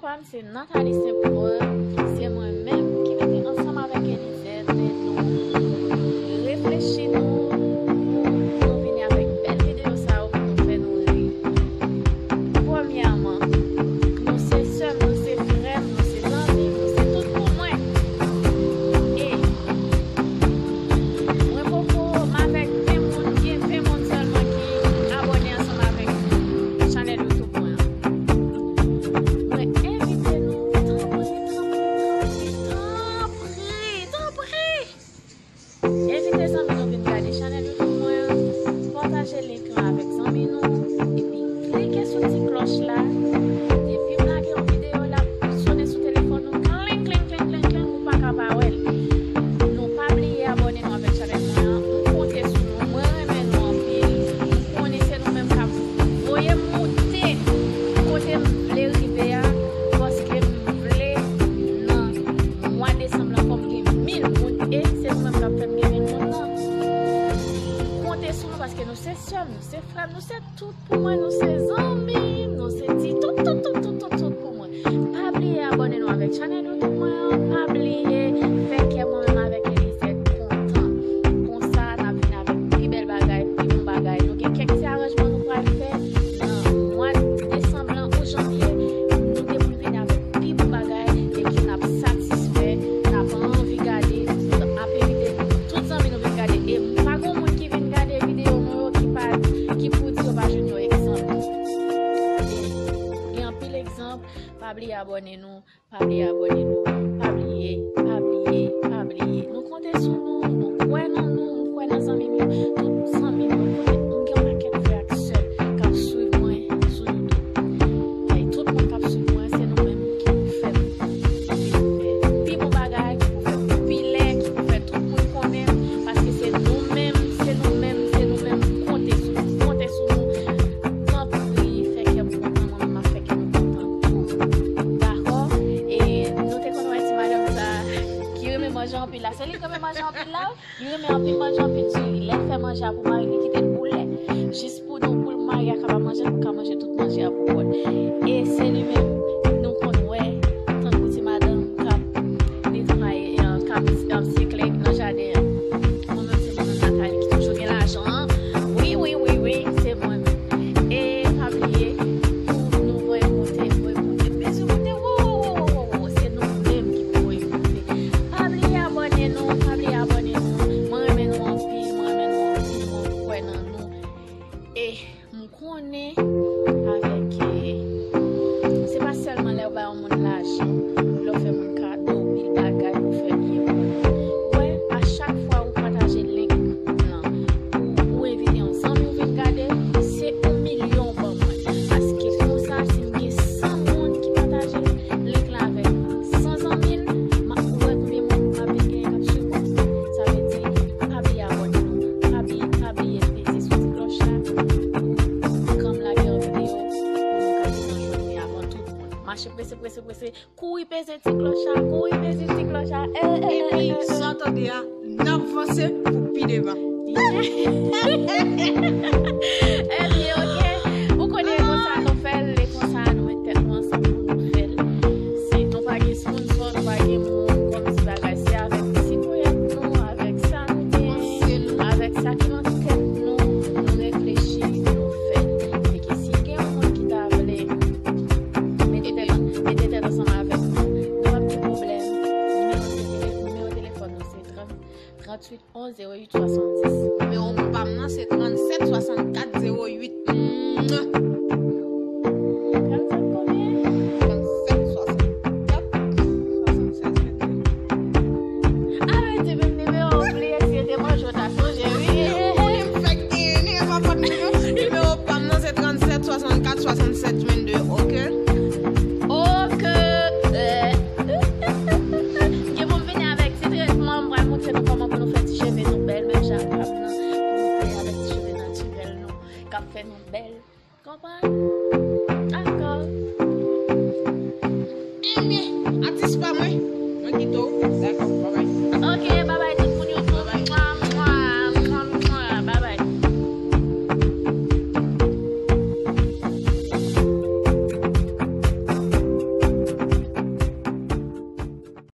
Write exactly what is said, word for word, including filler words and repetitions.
Pam se Nathalie Saint Paul, se mwen menm ki mete ansanm avèk Elizeth nou reflechi nou, nou vini avèk bèl videyo sa yo pou nou fè nou ri. Premyèman, nou se sè m, nou se frè m, nou se zanmi m, nou se tout pou mwen. E mwen poko m avèk ven moun, gen ven moun sèlman ki abòne ansanm avèk chanèl YouTube mwen an. Mwen envite nou, tanpri, tanpri, tanpri, tanpri, tanpri, tanpri, envite zanmi nou vin gade chanèl YouTube mwen an, pataje link lan avèk zanmi nou, epi klike sou ti klòch la. Depi m lage yon videyo, l ap sonnen sou telefòn ou, kling, kling, kling, kling, kling, ou pa ka pa wè l. Nou pa bliye abòne nou avèk chanèl mwen an. M konte sou nou. Mwen renmen nou anpil. M konnen se nou menm k ap voye m moute kote m vle rive a, paske m vle nan mwa desanm lan fò m gen mil moun, e se nou menm k ap fè m gen mil moun nan. Konte sou nou paske nou se sè m, nou se frè m, nou se tout pou mwen, nou se zanmi m, nou se ti tout, tout, tout, tout, tout, tout pou mwen. Pa bliye abòne nou avèk chanèl YouTube mwen an. Pa bliye fè kè mwen menm avèk Elizeth kontan. Konsa, n ap vin avèk pi bèl bagay, pi bon bagay. Nou gen kèk ti aranjman nou pral fè nan mwa desanm lan ou janvye. Nou gen pou n vini avèk pi bon bagay e ke n ap satisfè, n ap anvi gade. Nou ap envite tout zanmi nou vin gade. E pa gen moun ki vin gade videyo nou yo ki pa, ki pou di yo pa jwenn yon egzanp. E gen anpil egzanp. Pa bliye abòne nou, pa bliye abòne nou, pa bliye, pa bliye, pa bliye. Nou konte sou nou, nou kwè nan nou, nou kwè nan zanmi m yo, tout zanmi m yo, kote m gen yon pakèt frè ak sè k ap swiv mwen sou YouTube. E tout moun k ap swiv mwen, se nou menm ki pou fè m vin fè pi bon bagay, ki pou fè m popilè, ki pou fè tout moun konnen m, paske se nou menm, se nou menm, se nou menm, konte sou nou, konte sou nou. Tanpri, fè kè m kontan, mwen menm m ap fè kè nou kontan tou. Dakò? E nou te konn wè ti madanm sa ki renmen manje anpil la. Se li ki renmen manje anpil la, wi. Li renmen anpil manje, anpil diri. Lè l fè manje a pou mari l, li kite l boule. Jis pou nou, pou mari a kapab manje, nou ka manje tout manje a pou kò l. E se li menm, nou konn wè, tankou ti madanm k ap netwaye, e, k ap, e, sekle nan jaden an. Mwen menm, se madanm Nathalie ki toujou gen lajan an. Wi, wi, wi, wi, se mwen menm. E pa bliye, pou nou voye monte, voye monte, bezwen monte, wo, wo, wo, wo, wo, wo, se nou menm ki pou voye monte. Pa bliye abòne nou, pa bliye abòne nou. Mwen renmen nou anpil, mwen renmen nou anpil, mwen kwè nan nou. E m konnen avèk, e, se pa sèlman lè w ba yon moun lajan, lè w fè moun kado, pil bagay pou fè byen pou moun. Wè, a chak fwa ou pataje link lan, ou, ou envite yon zanmi w vin gade, se yon milyon w ban mwen. Paske konsa, si m gen san moun ki pataje link la avèk san zanmi l, m ap wè konbyen moun m ap vin genyen k ap swiv mwen. Sa vle di, pa bliye abòne nou. Pa bliye, pa bliye peze sou ti klòch la pou kan m lage yon videyo, pou nou ka gentan jwenn li avan tout moun. Mache prese, prese, prese. Kouri peze ti klòch la, kouri peze ti klòch la. Eh, eh, eh, eh, eh. Epi, sa w tande a, n ap vanse pou pi devan. Ebyen, oke. Ou konnen e konsa nou fè l, e konsa nou met tèt nou ansanm pou nou fè l. Si nou pa gen sponsò, nou pa gen moun, kòmsi bagay, se avèk ti ponyèt nou, avèk sa nou gen, avèk sa ki nan tèt nou, nou reflechi, nou fè l. E ke si gen yon moun ki ta vle mete tèt, mete tèt ansanm avèk nou, nou p ap gen pwoblèm. Nimewo de tele-, nimewo telefòn nou se trant, trant uit onz zewo uit swasanndis. Nimewo pa m nan se trannsèt swasannkat zewo uit. Trannsèt konbyen? Trannsèt swasannkat swasannsèz vennde. A vle di, menm nimewo w bliye, si yo te manje w ta sonje, wi. Ou li m fèk genyen, nimewo pa m nan se trannsèt swasannkat swasannsèz vennde, oke? Oke. Gen pou m vini avèk ti tretman, m pral montre nou kòman pou nou fè ti cheve nou bèl, menm jan ak pam nan, pou nou fè avèk ti cheve natirèl nou, k ap fè nou bèl. Konprann?